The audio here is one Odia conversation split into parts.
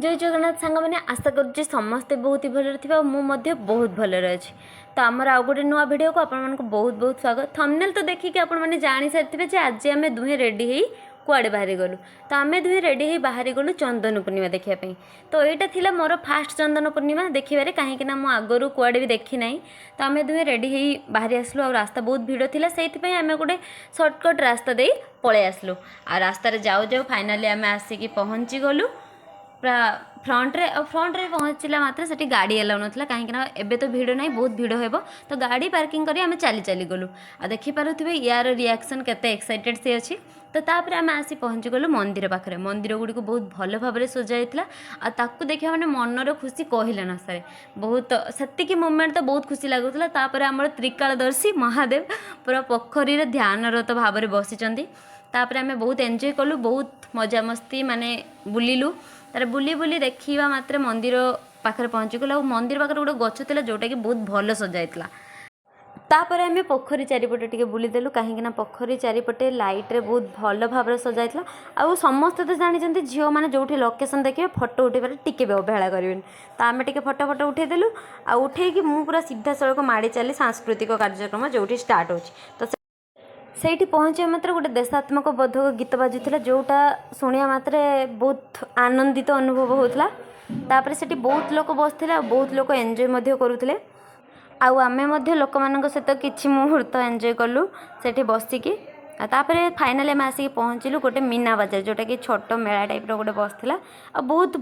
ଜୟ ଜଗନ୍ନାଥ ସାଙ୍ଗମାନେ, ଆଶା କରୁଛି ସମସ୍ତେ ବହୁତ ହି ଭଲରେ ଥିବେ ଆଉ ମୁଁ ମଧ୍ୟ ବହୁତ ଭଲରେ ଅଛି। ତ ଆମର ଆଉ ଗୋଟେ ନୂଆ ଭିଡ଼ିଓକୁ ଆପଣମାନଙ୍କୁ ବହୁତ ବହୁତ ସ୍ୱାଗତ। ଥମ୍ବନେଲ୍ ତ ଦେଖିକି ଆପଣମାନେ ଜାଣିସାରିଥିବେ ଯେ ଆଜି ଆମେ ଦୁହେଁ ରେଡ଼ି ହେଇ କୁଆଡ଼େ ବାହାରି ଗଲୁ। ତ ଆମେ ଦୁହେଁ ରେଡ଼ି ହେଇ ବାହାରି ଗଲୁ ଚନ୍ଦନ ପୂର୍ଣ୍ଣିମା ଦେଖିବା ପାଇଁ। ତ ଏଇଟା ଥିଲା ମୋର ଫାଷ୍ଟ ଚନ୍ଦନ ପୂର୍ଣ୍ଣିମା ଦେଖିବାରେ, କାହିଁକିନା ମୁଁ ଆଗରୁ କୁଆଡ଼େ ବି ଦେଖିନାହିଁ। ତ ଆମେ ଦୁହେଁ ରେଡ଼ି ହେଇ ବାହାରି ଆସିଲୁ ଆଉ ରାସ୍ତା ବହୁତ ଭିଡ଼ ଥିଲା, ସେଇଥିପାଇଁ ଆମେ ଗୋଟେ ସର୍ଟକଟ୍ ରାସ୍ତା ଦେଇ ପଳେଇ ଆସିଲୁ। ଆଉ ରାସ୍ତାରେ ଯାଉ ଯାଉ ଫାଇନାଲି ଆମେ ଆସିକି ପହଞ୍ଚିଗଲୁ ପୁରା ଫ୍ରଣ୍ଟରେ। ଆଉ ଫ୍ରଣ୍ଟରେ ପହଞ୍ଚିଲା ମାତ୍ରେ ସେଠି ଗାଡ଼ି ଆଲାଉ ନଥିଲା, କାହିଁକିନା ଏବେ ତ ଭିଡ଼ ନାହିଁ, ବହୁତ ଭିଡ଼ ହେବ। ତ ଗାଡ଼ି ପାର୍କିଂ କରି ଆମେ ଚାଲି ଚାଲି ଗଲୁ। ଆଉ ଦେଖିପାରୁଥିବେ ୟାର ରିଆକ୍ସନ୍, କେତେ ଏକ୍ସାଇଟେଡ଼ ସେ ଅଛି। ତ ତାପରେ ଆମେ ଆସି ପହଞ୍ଚିଗଲୁ ମନ୍ଦିର ପାଖରେ। ମନ୍ଦିର ଗୁଡ଼ିକୁ ବହୁତ ଭଲ ଭାବରେ ସଜା ହେଇଥିଲା ଆଉ ତାକୁ ଦେଖିବା ମାନେ ମନର ଖୁସି କହିଲେ ନ ସରେ। ବହୁତ ସେତିକି ମୋମେଣ୍ଟ ତ ବହୁତ ଖୁସି ଲାଗୁଥିଲା। ତାପରେ ଆମର ତ୍ରିକାଳଦର୍ଶୀ ମହାଦେବ ପୁରା ପୋଖରୀରେ ଧ୍ୟାନରତ ଭାବରେ ବସିଛନ୍ତି। ତାପରେ ଆମେ ବହୁତ ଏନ୍ଜୟ କଲୁ, ବହୁତ ମଜାମସ୍ତି ମାନେ ବୁଲିଲୁ। ତାପରେ ବୁଲି ବୁଲି ଦେଖିବା ମାତ୍ରେ ମନ୍ଦିର ପାଖରେ ପହଞ୍ଚିଗଲୁ। ଆଉ ମନ୍ଦିର ପାଖରେ ଗୋଟେ ଗଛ ଥିଲା, ଯେଉଁଟାକି ବହୁତ ଭଲ ସଜା ହେଇଥିଲା। ତାପରେ ଆମେ ପୋଖରୀ ଚାରିପଟେ ଟିକେ ବୁଲିଦେଲୁ, କାହିଁକିନା ପୋଖରୀ ଚାରିପଟେ ଲାଇଟ୍ରେ ବହୁତ ଭଲ ଭାବରେ ସଜା ହେଇଥିଲା। ଆଉ ସମସ୍ତେ ତ ଜାଣିଛନ୍ତି, ଝିଅମାନେ ଯେଉଁଠି ଲୋକେସନ୍ ଦେଖିବେ, ଫଟୋ ଉଠେଇବାରେ ଟିକେ ବି ଅବହେଳା କରିବେନି। ତ ଆମେ ଟିକେ ଫଟୋ ଫଟୋ ଉଠେଇଦେଲୁ। ଆଉ ଉଠେଇକି ମୁଁ ପୁରା ସିଧାସଳଖ ମାଡ଼ି ଚାଲି ସାଂସ୍କୃତିକ କାର୍ଯ୍ୟକ୍ରମ ଯେଉଁଠି ଷ୍ଟାର୍ଟ ହେଉଛି। ତ ସେଇଠି ପହଞ୍ଚିବା ମାତ୍ରେ ଗୋଟେ ଦେଶାତ୍ମକ ବୋଧକ ଗୀତ ବାଜୁଥିଲା, ଯେଉଁଟା ଶୁଣିବା ମାତ୍ରେ ବହୁତ ଆନନ୍ଦିତ ଅନୁଭବ ହେଉଥିଲା। ତାପରେ ସେଠି ବହୁତ ଲୋକ ବସିଥିଲେ ଆଉ ବହୁତ ଲୋକ ଏନ୍ଜୟ ମଧ୍ୟ କରୁଥିଲେ। ଆଉ ଆମେ ମଧ୍ୟ ଲୋକମାନଙ୍କ ସହିତ କିଛି ମୁହୂର୍ତ୍ତ ଏନ୍ଜୟ କଲୁ ସେଠି ବସିକି। ଆଉ ତାପରେ ଫାଇନାଲି ଆମେ ଆସିକି ପହଞ୍ଚିଲୁ ଗୋଟେ ମୀନା ବଜାର, ଯେଉଁଟାକି ଛୋଟ ମେଳା ଟାଇପ୍ର ଗୋଟେ ବସିଥିଲା। ଆଉ ବହୁତ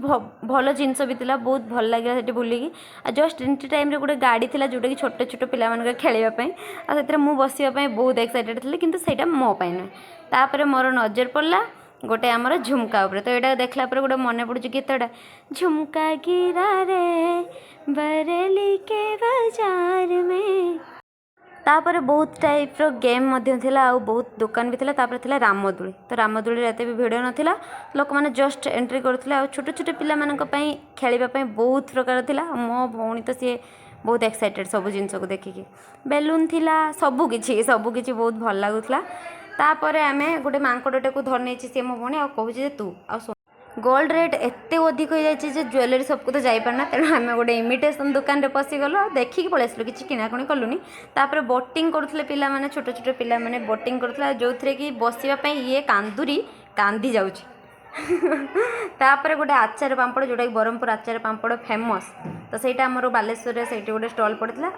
ଭଲ ଜିନିଷ ବି ଥିଲା, ବହୁତ ଭଲ ଲାଗିଲା ସେଠି ବୁଲିକି। ଆଉ ଜଷ୍ଟ ଏଣ୍ଟ୍ରି ଟାଇମ୍ରେ ଗୋଟେ ଗାଡ଼ି ଥିଲା, ଯେଉଁଟାକି ଛୋଟ ଛୋଟ ପିଲାମାନଙ୍କର ଖେଳିବା ପାଇଁ। ଆଉ ସେଥିରେ ମୁଁ ବସିବା ପାଇଁ ବହୁତ ଏକ୍ସାଇଟେଡ଼ ଥିଲି, କିନ୍ତୁ ସେଇଟା ମୋ ପାଇଁ ନୁହେଁ। ତାପରେ ମୋର ନଜର ପଡ଼ିଲା ଗୋଟେ ଆମର ଝୁମକା ଉପରେ। ତ ଏଇଟା ଦେଖିଲା ପରେ ଗୋଟେ ମନେ ପଡ଼ୁଛି ଗୀତଟା, "झुमका गिरा रे बरेली के बाजार में"। ତାପରେ ବହୁତ ଟାଇପ୍ର ଗେମ୍ ମଧ୍ୟ ଥିଲା ଆଉ ବହୁତ ଦୋକାନ ବି ଥିଲା। ତାପରେ ଥିଲା ରାମଦୋଳି। ତ ରାମଦୋଳିରେ ଏତେ ବି ଭିଡ଼ ନଥିଲା, ଲୋକମାନେ ଜଷ୍ଟ ଏଣ୍ଟ୍ରି କରୁଥିଲେ। ଆଉ ଛୋଟ ଛୋଟ ପିଲାମାନଙ୍କ ପାଇଁ ଖେଳିବା ପାଇଁ ବହୁତ ପ୍ରକାର ଥିଲା। ଆଉ ମୋ ଭଉଣୀ ତ ସିଏ ବହୁତ ଏକ୍ସାଇଟେଡ଼ ସବୁ ଜିନିଷକୁ ଦେଖିକି। ବେଲୁନ୍ ଥିଲା, ସବୁ କିଛି ସବୁ କିଛି ବହୁତ ଭଲ ଲାଗୁଥିଲା। ତାପରେ ଆମେ ଗୋଟେ ମାଙ୍କଡ଼ଟାକୁ ଧରି ନେଇଛି ସିଏ, ମୋ ଭଉଣୀ, ଆଉ କହୁଛି ଯେ ତୁ ଆଉ ଗୋଲ୍ଡ ରେଟ୍ ଏତେ ଅଧିକ ହେଇଯାଇଛି ଯେ ଜୁଏଲାରୀ ସପ୍କୁ ତ ଯାଇପାରୁନା। ତେଣୁ ଆମେ ଗୋଟେ ଇମିଟେସନ୍ ଦୋକାନରେ ପଶିଗଲୁ ଆଉ ଦେଖିକି ପଳେଇ ଆସିଲୁ, କିଛି କିଣାକୁଣି କଲୁନି। ତାପରେ ବୋଟିଂ କରୁଥିଲେ ପିଲାମାନେ, ଛୋଟ ଛୋଟ ପିଲାମାନେ ବୋଟିଂ କରୁଥିଲେ, ଆଉ ଯେଉଁଥିରେ କି ବସିବା ପାଇଁ ଇଏ କାନ୍ଦୁରି କାନ୍ଦି ଯାଉଛି। ତାପରେ ଗୋଟେ ଆଚାର ପାମ୍ପଡ଼, ଯେଉଁଟାକି ବ୍ରହ୍ମପୁର ଆଚାର ପାମ୍ପଡ଼ ଫେମସ୍, ତ ସେଇଟା ଆମର ବାଲେଶ୍ୱରରେ ସେଇଠି ଗୋଟେ ଷ୍ଟଲ୍ ପଡ଼ିଥିଲା।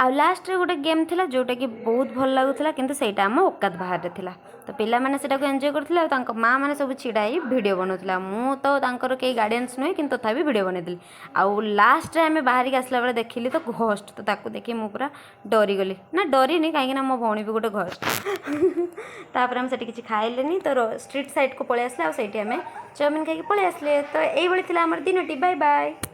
ଆଉ ଲାଷ୍ଟରେ ଗୋଟେ ଗେମ୍ ଥିଲା, ଯେଉଁଟାକି ବହୁତ ଭଲ ଲାଗୁଥିଲା, କିନ୍ତୁ ସେଇଟା ଆମ ଔକାତ ବାହାରେ ଥିଲା। ତ ପିଲାମାନେ ସେଇଟାକୁ ଏନ୍ଜୟ କରୁଥିଲେ ଆଉ ତାଙ୍କ ମାଆ ମାନେ ସବୁ ଛିଡ଼ା ହେଇ ଭିଡ଼ିଓ ବନାଉଥିଲେ। ଆଉ ମୁଁ ତ ତାଙ୍କର କେହି ଗାର୍ଡ଼ିଆନ୍ସ ନୁହେଁ, କିନ୍ତୁ ତଥାପି ଭିଡ଼ିଓ ବନେଇଦେଲି। ଆଉ ଲାଷ୍ଟରେ ଆମେ ବାହାରିକି ଆସିଲା ବେଳେ ଦେଖିଲି ତ ଘୋଷ୍ଟ। ତ ତାକୁ ଦେଖି ମୁଁ ପୁରା ଡରିଗଲି। ନା, ଡରିନି, କାହିଁକିନା ମୋ ଭଉଣୀ ବି ଗୋଟେ ଘୋଷ୍ଟ। ତାପରେ ଆମେ ସେଠି କିଛି ଖାଇଲେନି, ତ ଷ୍ଟ୍ରିଟ୍ ସାଇଡ଼୍କୁ ପଳେଇ ଆସିଲେ ଆଉ ସେଇଠି ଆମେ ଚାଉମିନ୍ ଖାଇକି ପଳେଇ ଆସିଲେ। ତ ଏଇଭଳି ଥିଲା ଆମର ଦିନଟି। Bye bye.